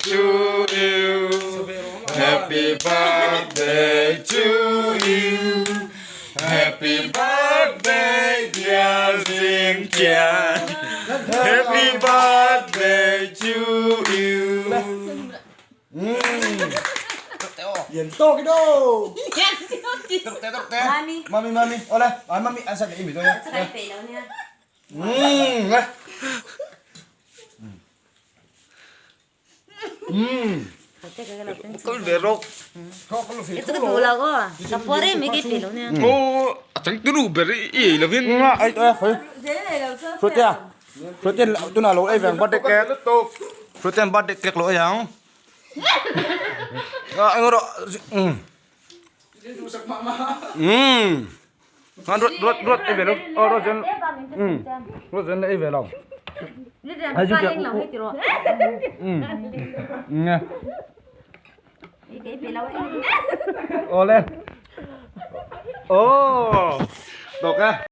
to you. Happy birthday to you. Happy birthday dear Zingkian. Happy birthday to you. Lian tawk i do. Tawk te tawk te. Mami mami ole. Ai mami an sa ke imi to ya. Umm le. Umm. Kal ve rawh. Aw a changtunu ber i ei lovin. Ai to ya khoi. Hruatea. Hruatea tuna lo ei veng birthday cake. Hruatea birthday cake lo ei ang. Aa eng rawh. Umm. Umm. Ngan ruat ruat ruat ei ve lo. Aw ruat zen. Umm. Ruat zen ei ve lo. Ai chu kya. Umm. Nge. Ole. Oh. Tawk e.